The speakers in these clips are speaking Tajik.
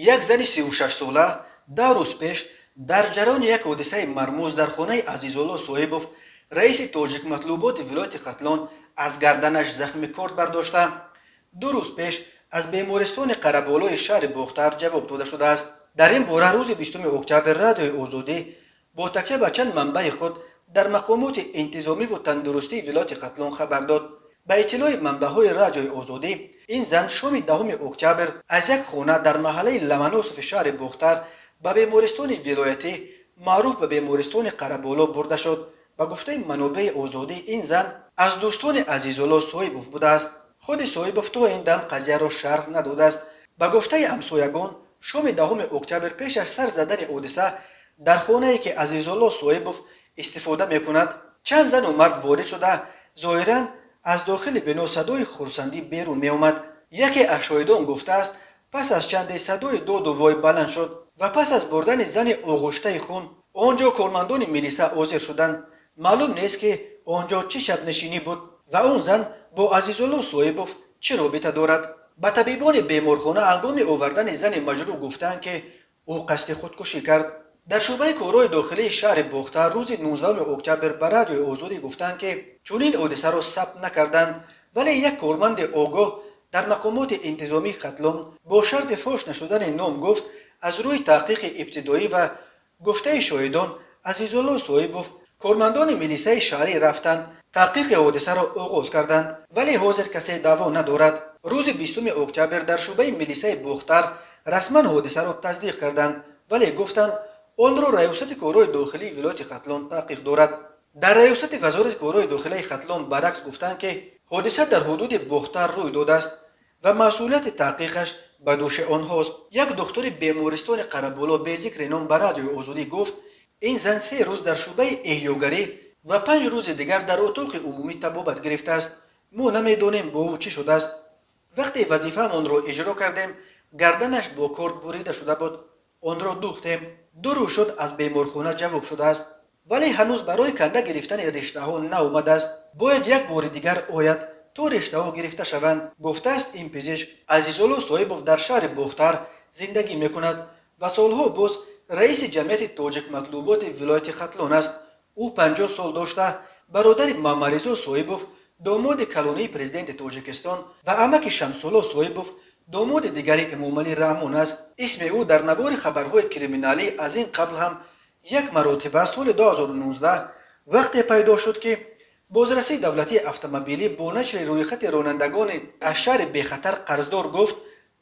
Як зани 36сола 10 рӯз пеш дар ҷараёни як ҳодисаи мармуз дар хонаи Азизулло Соҳибов, раиси Тоҷикматлуботи вилояти Хатлон, аз гарданаш захми корд бардошта, 2 рӯз пеш аз бемористони Қараболои шаҳри Бохтар ҷавоб дода шудааст. Дар ин бора рӯзи 20 октябр Радиои Озодӣ бо такя ба чанд манбаи худ дар мақомоти интизомиву тандурустии вилояти Хатлон хабар дод. Ба иттилои манбаъҳои Радиои Озодӣ, ин зан шоми 10 октябр аз як хона дар маҳаллаи Ломоносови шаҳри Бохтар ба бемористони вилоятӣ, маъруф ба бемористони Қараболо, бурда шуд. Ба гуфтаи манобеи Озодӣ, ин зан аз дӯстони Азизулло Соҳибов будааст. Худи Соҳибов то ин дам қазияро шарҳ надодааст. Ба гуфтаи ҳамсоягон, шоми 10 октябр пеш аз сар задани ҳодиса дар хонае, ки Азизулло Соҳибов истифода мекунад, чанд зану мард ворид шуда, зоҳиран аз дохили бино садои хурсандӣ берун меомад. Яке аз шоҳидон гуфтааст, пас аз чанде садои доду вой баланд шуд ва пас аз бурдани зани оғуштаи хун он ҷо кормандони милиса ҳозир шуданд. Маълум нест, ки он ҷо чӣ шабнишинӣ буд ва он зан бо Азизулло Соҳибов чӣ робита дорад. Ба табибони беморхона ҳангоми овардани зани маҷрӯҳ гуфтаанд, ки ӯ қасди худкушӣ кард. Дар шӯъбаи корҳои дохилии шаҳри Бохтар рӯзи 19 октябр ба Радиои Озодӣ гуфтанд, ки чунин ҳодисаро сабт накарданд, вале як корманди огоҳ дар мақомоти интизомии Хатлон бо шарти фош нашудани ном гуфт, аз рӯи таҳқиқи ибтидоӣ ва гуфтаи шоҳидон Азизулло Соҳибов, кормандони милисаи шаҳрӣ рафтанд, таҳқиқи ҳодисаро оғоз карданд, вале ҳозир касе даъво надорад. Рӯзи 20 октябр дар шӯъбаи милисаи Бохтар расман ҳодисаро тасдиқ карданд, вале гуфтанд, онро Раёсати корҳои дохилии вилояти Хатлон таҳқиқ дорад. Дар Раёсати Вазорати корҳои дохилаи Хатлон баръакс гуфтанд, ки ҳодиса дар ҳудуди Бохтар рӯй додааст ва масъулияти таҳқиқаш ба дӯши онҳост. Як духтури бемористони Қараболо бе зикри ном ба Радиои Озодӣ гуфт, ин зан 3 рӯз дар шӯъбаи эҳёгарӣ ва 5 рӯзи дигар дар утоқи умумӣ табобат гирифтааст. Мо намедонем, бо ӯ чӣ шудааст. Вақте вазифаамонро иҷро кардем, гарданаш бо корд бурида шуда буд, онро духтем. 2 рӯз шуд, аз беморхона ҷавоб шудааст, вале ҳанӯз барои канда гирифтани риштаҳо наомадааст. Бояд як бори дигар ояд, то риштаҳо гирифта шаванд, гуфтааст ин пизишк. Азизулло Соҳибов дар шаҳри Бохтар зиндагӣ мекунад ва солҳо боз раиси ҷамъияти Тоҷикматлуботи вилояти Хатлон аст. Ӯ 50 сол дошта, бародари Мамаризо Соҳибов, домоди калонии президенти Тоҷикистон, ва амаки Шамсулло Соҳибов, домоди дигари Эмомалӣ Раҳмон аст. Исми ӯ дар навори хабарҳои криминалӣ аз ин қабл ҳам як маротиба соли 2019 вақте пайдо шуд, ки бозрасии давлатии автомобилӣ бо нашри рӯйхати ронандагони аз шаҳри бехатар қарздор гуфт,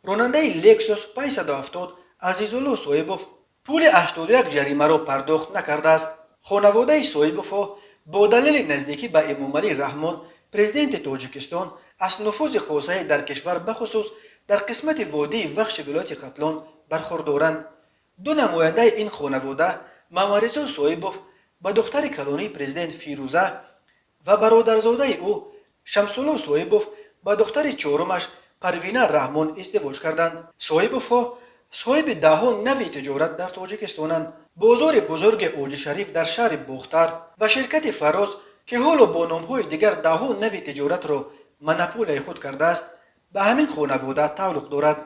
ронандаи Лексус 570 Азизулло Соҳибов пули 81 ҷаримаро пардохт накардааст. Хонаводаи Соҳибовҳо бо далели наздикӣ ба Эмомалӣ Раҳмон, президенти Тоҷикистон, аз нуфузи хосае дар кишвар, бахусус дар қисмати водии Вахши вилояти Хатлон, бархурдоранд. Ду намояндаи ин хонавода, Мамаризо Соҳибов ба духтари калонии президент Фирӯза ва бародарзодаи ӯ Шамсулло Соҳибов ба духтари чорумаш Парвина Раҳмон, издивоҷ карданд. Соҳибовҳо соҳиби даҳҳо нави тиҷорат дар Тоҷикистонанд. Бозори бузурги Оҷишариф дар шаҳри Бохтар ва ширкати Фароз, ки ҳоло бо номҳои дигар даҳҳо нави тиҷоратро монополияи худ кардааст, ба ҳамин хонавода тааллуқ дорад.